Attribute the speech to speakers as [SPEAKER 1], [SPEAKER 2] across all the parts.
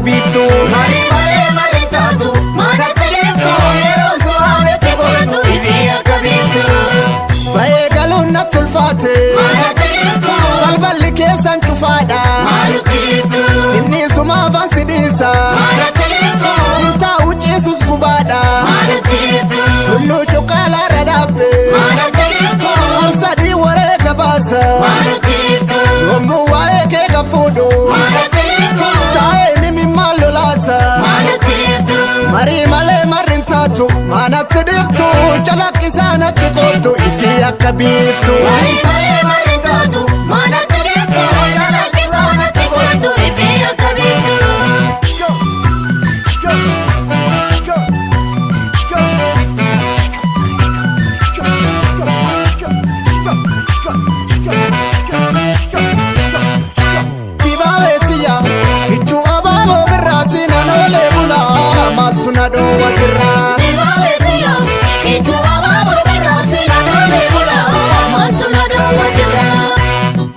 [SPEAKER 1] biiftuu.
[SPEAKER 2] Marii malee marii taatu manatti dhiiftu yeroo si waametti kootu ifi akka biiftu.
[SPEAKER 1] Ba'ee galuun natti ulfaate.
[SPEAKER 2] Manatti dhiiftu.
[SPEAKER 1] Balballi keessan cufaadha.
[SPEAKER 2] Maalutti dhiiftu.
[SPEAKER 1] Sinni sumaafan si dhiisa.
[SPEAKER 2] Manatti dhiiftu.
[SPEAKER 1] Taa'u ciisus gubaadha.
[SPEAKER 2] Manatti dhiiftu.
[SPEAKER 1] Tulluu cuqqaalaarra dhaabbe.
[SPEAKER 2] Manatti dhiiftu.
[SPEAKER 1] Marsadii wareega baasa.
[SPEAKER 2] Manatti dhiiftu.
[SPEAKER 1] Yommuu waa'ee kee kan fuudhu.
[SPEAKER 2] Manatti dhiiftu.
[SPEAKER 1] Taa'ee ni mimmaan lolaasa.
[SPEAKER 2] Manatti dhiiftu.
[SPEAKER 1] Marii malee marri hin taatu manatti dhiiftu calaqqisaa natti qoottu ifi akka biiftu.
[SPEAKER 2] Marii malee marii taatu manatti dhiiftu calaqqisaa natti kootu ifi akka biiftu.
[SPEAKER 1] Dibaabee tiyya kichuu abaaboo birraa siinaan oolee bulaa maaltu na dhoowwa sirraa.
[SPEAKER 2] Dibaabee tiyya kichuu abaaboo birraa siinaan oolee bulaa maaltu na dhoowwa sirraa.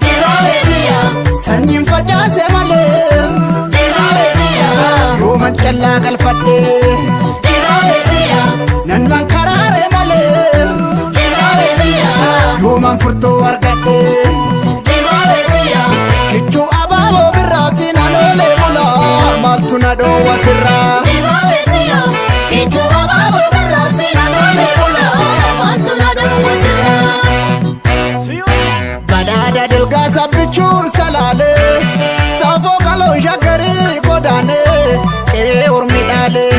[SPEAKER 2] Dibaabee tiyya
[SPEAKER 1] Sanyiin facaase malee
[SPEAKER 2] dibaabee tiyya
[SPEAKER 1] yooman callaa galfadhee
[SPEAKER 2] dibaabee tiyya
[SPEAKER 1] nanman karaaree malee
[SPEAKER 2] dibaabee tiyya
[SPEAKER 1] yooman furtuu argadhee.
[SPEAKER 2] dibaabee tiyya
[SPEAKER 1] Kichuu abaaboo birraa siinaan oolee bulaa maaltu na dhoowwa sirraa.
[SPEAKER 2] dibaabee tiyya kichuu abaaboo birraa siinaan oolee bulaa maaltu na dhoowwa sirraa.
[SPEAKER 1] Badhaadha dilgaa sabbichuun salaalee saafoo qaloo shaggarii godaanee qe'ee ormi dhaalee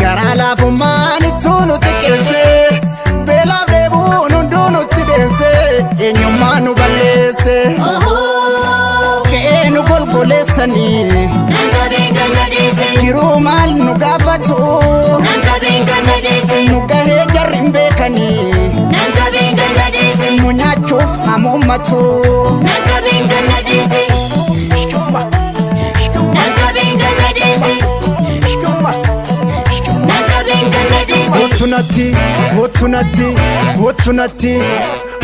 [SPEAKER 1] garaa laafummaan ittuu nu xiqqeessee beelaaf dheebuun hunduu nutti deensee eenyummaa nu balleesse qe'ee nu golgoleessanii jiruu maal nu gaafatu nu gahee jarri hin beekanii nu nyaachuuf hamuummatu. Kottu natti, kottu natti, kottu natti.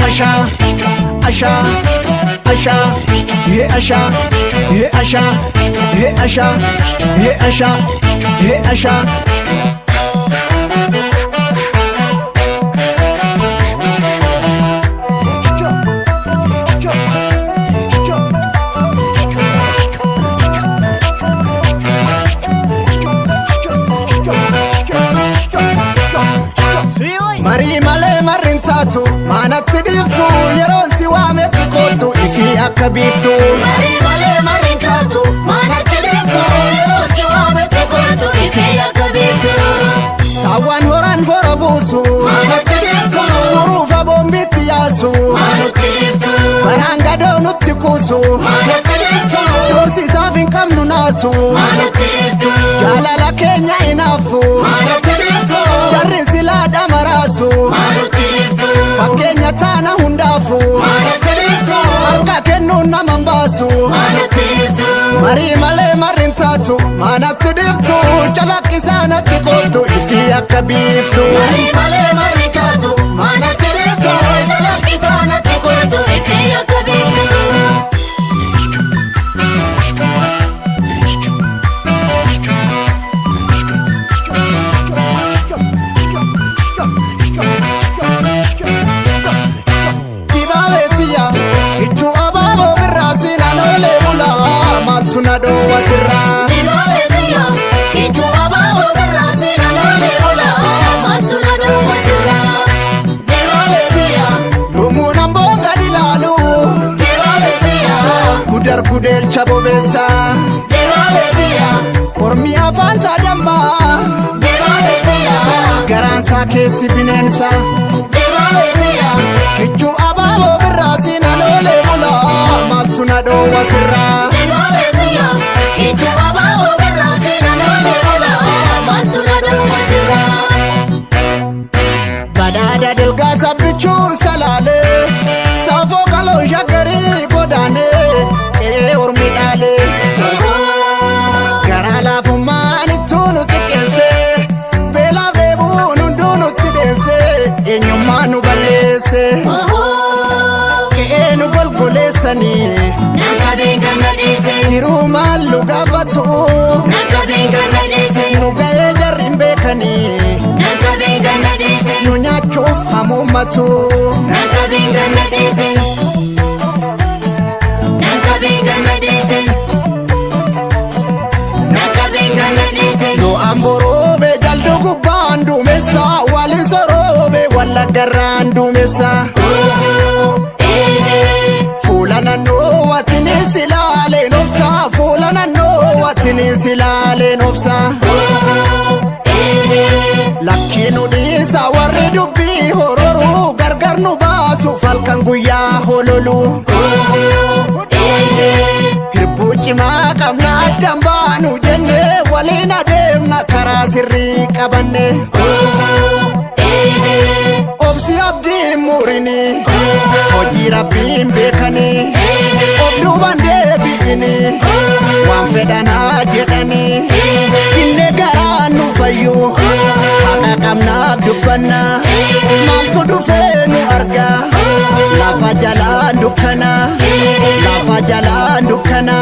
[SPEAKER 1] Ashaa, ashaa, ashaa, yee ashaa, yee ashaa, yee ashaa, yee ashaa, yee ashaa. Marii malee marri hin taatu manatti dhiiftu yeroon si waametti kootu ifi akka biiftu.
[SPEAKER 2] Marii malee marri hin taatu manatti dhiiftu yeroon si waametti kootu ifi akka biiftu.
[SPEAKER 1] Saawwan horan hora buusu
[SPEAKER 2] Manatti dhiiftu.
[SPEAKER 1] Hurufa boombitti yaasu
[SPEAKER 2] Manatti dhiiftu.
[SPEAKER 1] Baraan gadoo nutti kuusu
[SPEAKER 2] Manatti dhiiftu.
[SPEAKER 1] Doorsisaaf hin qabnu naasu
[SPEAKER 2] Manatti dhiiftu.
[SPEAKER 1] Jaalala keenya hinaafu
[SPEAKER 2] Manatti dhiiftu.
[SPEAKER 1] Jarri silaa dhamaraasu
[SPEAKER 2] Manatti dhiiftu.
[SPEAKER 1] Fakkeenya taana hundaafu
[SPEAKER 2] Manatti dhiiftu.
[SPEAKER 1] Harka kennuun nama hin baasu
[SPEAKER 2] Manatti dhiiftu.
[SPEAKER 1] Marii malee marri hin taatu manatti dhiiftu calaqqisaa natti qoottu ifi akka biiftu.
[SPEAKER 2] Marii malee marri taatu manatti dhiiftu calaqqisaa natti kootu ifi akka biiftu.
[SPEAKER 1] Dibaabee tiyya kichuu abaaboo birraa siinaan oolee bulaa maaltu na dhoowwa sirraa.
[SPEAKER 2] Dibaabee tiyya kichuu abaaboo birraa siinaan oolee bulaa maaltu na dhoowwa sirraa. Dibaabee tiyya
[SPEAKER 1] Lumuun amboon gadi laalu
[SPEAKER 2] dibaabee tiyya
[SPEAKER 1] gudar gudeelcha bobeessa
[SPEAKER 2] dibaabee tiyya
[SPEAKER 1] ormi afaansaa dammaa
[SPEAKER 2] dibaabee tiyya
[SPEAKER 1] garaansaa keessi bineensa
[SPEAKER 2] dibaabee tiyya
[SPEAKER 1] kichuu abaaboo birraa siinaan oolee bulaa maaltu na dhoowwa sirraa.
[SPEAKER 2] dibaabee tiyya kichuu abaaboo birraa siinaan oolee bulaa maaltu na dhoowwa sirraa.
[SPEAKER 1] Badhaadha dilgaa sabbichuun salaalee saafoo qaloo shaggarii godaanee qe'ee ormi dhaalee garaa laafummaan ittuu nu xiqqeessee beelaaf dheebuun hunduu nutti deensee eenyummaa nu balleesse qe'ee nu golgoleessanii
[SPEAKER 2] Nan qabeen kan na dhiise.
[SPEAKER 1] jiruu maal nu gaafatu. Muummatu.
[SPEAKER 2] Nan qabiin ganna dhiisi. Nan qabiin ganna dhiisi. Nan qabiin ganna dhiisi.
[SPEAKER 1] Du'aan boroobe jaldu gubbaan duumessa waliin soroobe wallaggarraan duumessa. Fuula naannoo wattinis ilaaleen obsa, fuula naannoo wattinis ilaaleen obsa. Lakkii nu dhiisa warri dubbii hororuu, gargar nu baasu falkan guyyaa hololu. Hirbuu cimaa qabna addan baanu jenne, waliin adeemna karaa sirrii qabanne. Obsi abdiin murini, hojii rabbiin beekanii, of duuban deebi'ini, waan fedhanaa jedhanii, inni garaa nu fayyu, haqa qabnaaf dubbanna, maaltu dhufee nu arga, lafa jalaan dukkana, lafa jalaan dukkana.